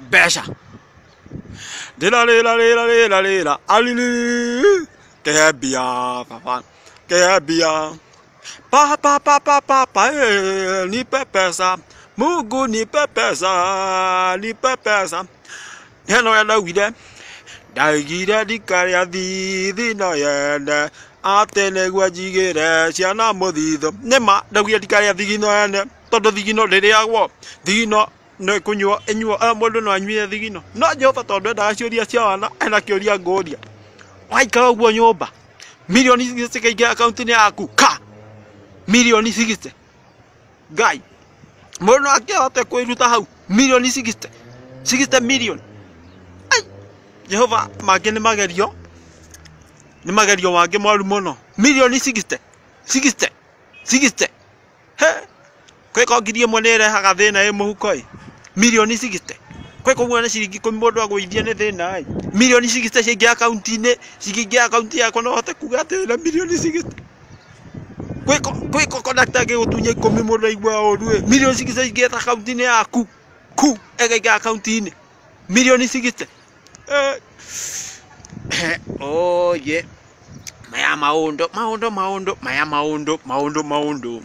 Mbeca. Ndĩra rĩra rĩra rĩra rĩra alili kĩhe mbia baba kĩhe mbia pa pa pa pa pa pa eh, nipe pesa Mungu nipe pesa nipe pesa. Hena ũrĩa ndaugire ndaigire ndikarĩa thithino yene atĩ nĩguo njigĩre ciana mũthithũ. Nĩma ndaugire ndikarĩa thigino yene tondũ thigino ndĩrĩagwo thigino nĩ kũnyua ĩnyuo mũndũ no anyuire thigino no Jehova tondũ endaga ciũria cia wana ena kĩũria ngũria waikara ũguo nyũmba mirioni cikaingĩra akaunti-inĩ yaku ka mirioni 60 ngai mũndũ no akĩhote kwĩruta hau mirioni 60 60 million. Ai Jehova mangĩ nĩ magerio nĩ magerio mangĩ moru mũno mirioni 60 60 60 he kwĩko 1,000 nĩ ĩrehaga thĩna ĩ mũhuko ĩ mirioni 60 kwĩko ũguo nĩ ciringi 10 mũndũ agũithia nĩ thĩna ĩ mirioni 60 ciaingĩra akaunti-inĩ cingĩingĩra akaunti yakwa no hote kuga atĩ wĩna mirioni 60 kwĩko kwĩko kondakta angĩgũtunya 10 mũndũ aiguaga ũru ĩ mirioni 60 cingĩra akaunti-inĩ yaku ku ĩkaingĩra akaunti-inĩ mirioni 60 oye maya maũndũ maũndũ maũndũ maya maũndũ maũndũ maũndũ.